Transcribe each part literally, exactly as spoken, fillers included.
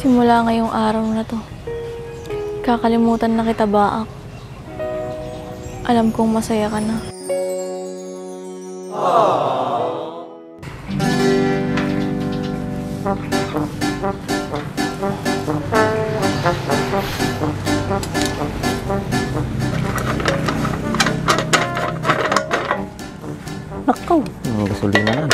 Simula ngayong araw na 'to, kakalimutan na kita, Baak. Alam kong masaya ka na. Nako. Ang gasolina na.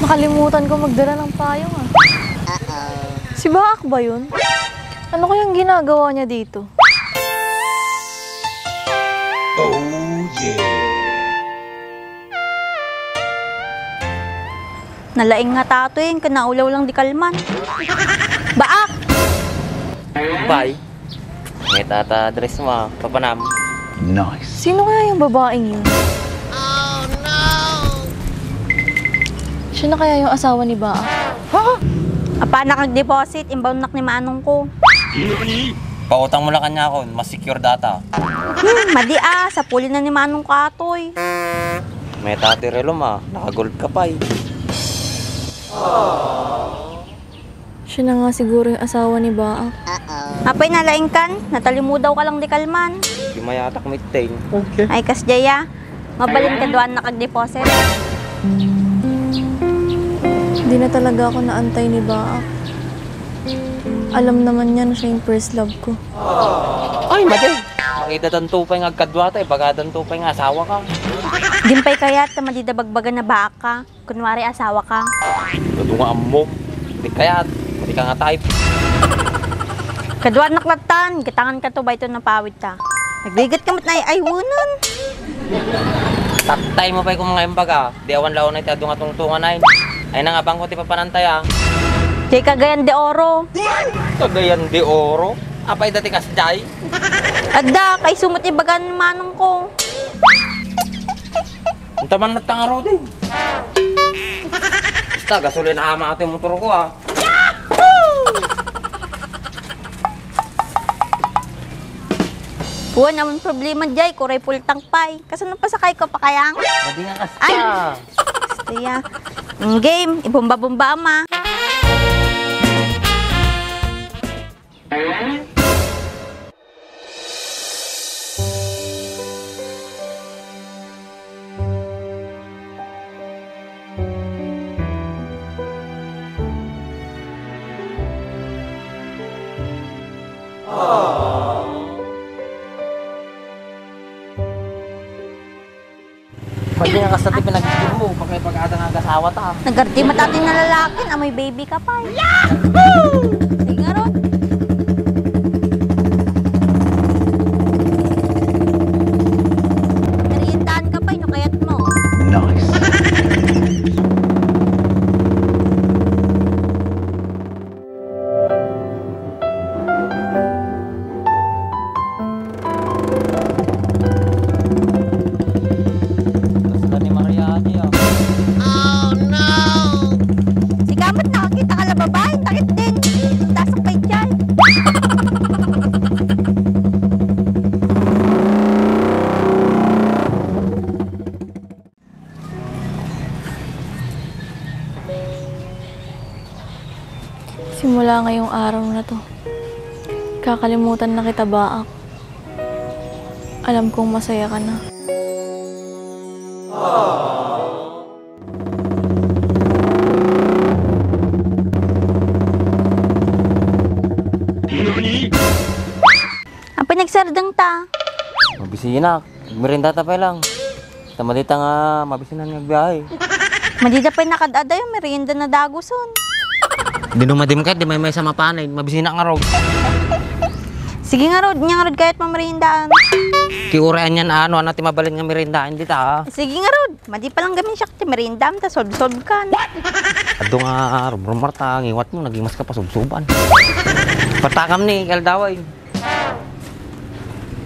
Nakalimutan ko magdala ng payong, ah. Si Baak ba yun? Ano kayang ginagawa niya dito? Oh, yeah! Nalaing nga tatoy, kanaulaw lang di kalman. Baak! Bay, may tata dress mo, ah. Papanam. Nice. Sino kaya yung babaeng yun? Siya na kaya yung asawa ni Baak? Apanak ag-deposit, imbaonnak ni manong ko. Pautang mo la kaniakon, mas secure data. Hmm, madi a, sapuli na ni manong ko atoy. May tati relo ma, naka-gold ka pay. Siya na nga siguro yung asawa ni Baak. Apay nalaingkan, natalimudaw ka lang di kalman. Di mayatak mittain. Ay, kasdiay a. Mabalin kaduanak ag-deposit. Di na talaga ako naantay ni Baak. Alam naman niya na siya yung first love ko. Ay, madi. Makidadanto pay nga agkaduata, ibagadanto pay nga asawa ka. Dimpay kayat ta madida bagbaga na Baak ka. Kunwari, asawa ka. Adu nga ammom. Di kayat, di ka nga type. Kaduanak lattan, gatangan ka to, bayto napawid ta. Nagrigat ka met ay aywanan. Tattay mo pay kung mga imbaga, di awan launay ti adu nga tungtungan ay. Ay na nga bangko ti papanantay, ah. Kay Cagayan de Oro. Cagayan de Oro? Apay dati kasjay? Adda, kay sumot ibagan manong ko. Unta man latta nga Rodi. Basta, gasolina ama ati motor ko, ah. Kuwan, amon problema jay, kuray full tank pay. Kasano pasakay ko, pakayang? Madi nga kasta. Ay! Kaya, mm, game, ibomba-bomba ama. Pati nga kasta ti pinagdin mo, pakipag-ada nga agasawa ta. Nagardi mata ti nalalakin, amoy baby ka pay. Yahoo! Sige nga ron. Meriendahan ka pay, no kayat mo. Nice. Kasla ni Maria adi, ah. Oh, no! Sika met nakakita ka la babae, nakit din. Dasok pa idiay. Simula ngayong araw na 'to, kakalimutan na kita, Baak. Alam kong masaya ka na. Apay nagsardeng ta? Mabisinak. Merienda ta pay lang. Ta madita nga mabisinan nga agbiahe. Madida pay nakad-adayo, merienda na daguson. Di no madim ka, di may maysa mapanay, mabisinak ngarud. Sige ngarud, nya ngarud kayat mameriendaan. Ti uray anian, ano, ano ti mabalin nga meriendaan dita, ha? Sige ngarud, madi pa lang gamin siak ti meriendaam, ta solb-solb kan. Adu nga rumrumar ta, ngiwat mo, nagimas ka pa subsuban. Patakam ni, kaldaway.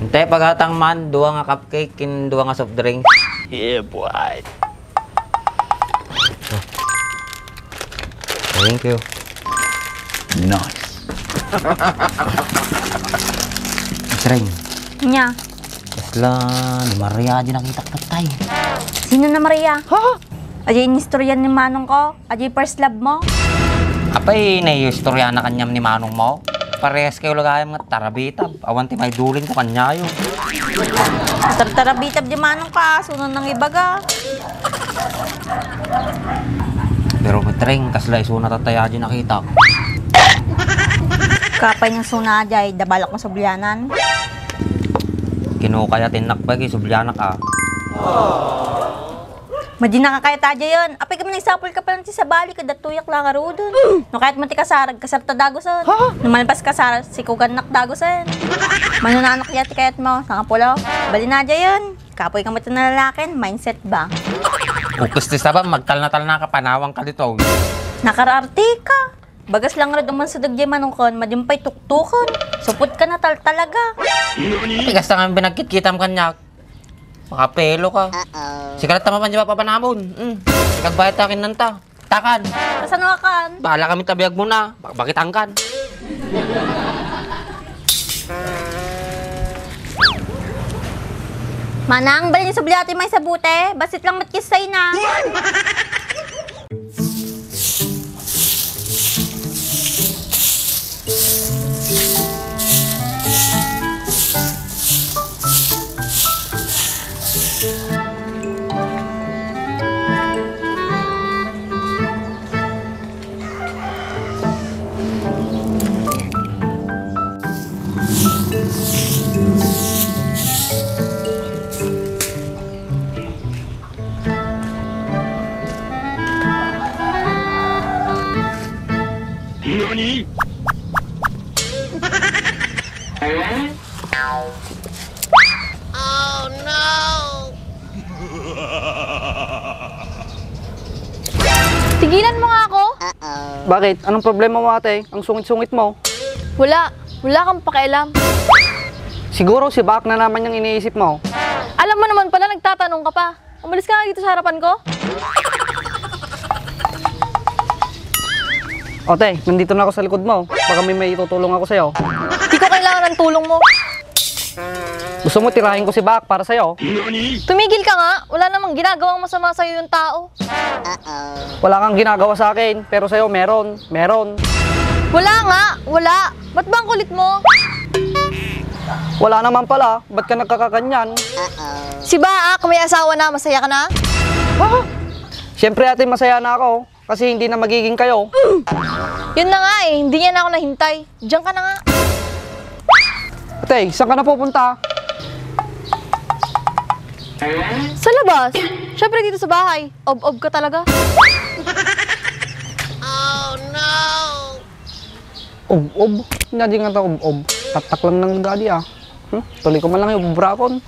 Te, pagatang man, dua nga cupcake, ken dua nga soft drinks. Yeah, boy. Thank you. Nice. Masreng. Nya. Kasla ni Maria di nakitak, tay. Sino na Maria? Ha? Adi inistoryan ni manong ko? Adi first love mo? Apay, naiistorya na kaniam ni manong mo? Parehas kayo lagayam nga tarabitab. Awan ti maidulin ko kaniayo. Tartarabitab di manong ka, suno nang ibaga. Pero Masreng, kasla isuna tataya di nakitak. Kapay nga suna jay, dabalak mo sublianan. Kinukaya tinnak pa, ki sublianak a. Madi nakakayat a jay yun. Apay kami nagsapul ka pa lang ti sabali, kada tuyak lang arudon. No kayat mo ti kasarag, kasarta dagusen. Ha? No malpas kasarag, sikugan nak dagusen. Manunanak ya ti kayat mo, sangapulo. Bali na jay yun. Kapoy ka mo ti nalalaken, mindset ba? Ukes ti saba, magtalna-talna ka, panawang ka dito. Nakararti ka. Bagas lang rad uman sa dagdi manungkon, madimpay tuktukon. Supot ka na tal-, talaga. Tigas na nga pinagkitkitam kanya. Makapelo ka. Uh-oh. Sikalat tama man di papanamon. Mm. Ikagbayat ta kin nanta. Takan. Kasano akan? Bahala kami tabiag mo na. Bakbakitan kan. Manang, bali ni subliati may sabute. Basit lang matkisay na. Nani? Tigilan mo nga ako! Bakit? Anong problema mo, ate? Ang sungit-sungit mo. Wala. Wala kang pakialam. Siguro si Bak na naman yung iniisip mo. Alam mo naman pala, nagtatanong ka pa. Umalis ka nga dito sa harapan ko. O, te, nandito na ako sa likod mo. Baka may maitutulong ako sa'yo. Di ko kailangan ng tulong mo. Gusto mo tirahin ko si Bak para sa'yo? Tumigil ka nga. Wala namang ginagawang masama sa'yo yung tao. Wala kang ginagawa sa akin, pero sa'yo meron. Meron. Wala nga. Wala. Ba't ba ang kulit mo? Wala naman pala. Ba't ka nagkakaganyan? Si Baak, may asawa na, masaya ka na? Ha? Siyempre, ate, masaya na ako. Kasi hindi na magiging kayo. Yun na nga eh, hindi niya na ako nahintay. Diyan ka na nga. Ate, saan ka na pupunta? Sa labas. Siyempre dito sa bahay. Ob-ob ka talaga. Ob-ob? Nadi nga ta ob-ob. Taktak lang nang gadi, ah. Hmm? Tuloy ko man lang yung bubrakon.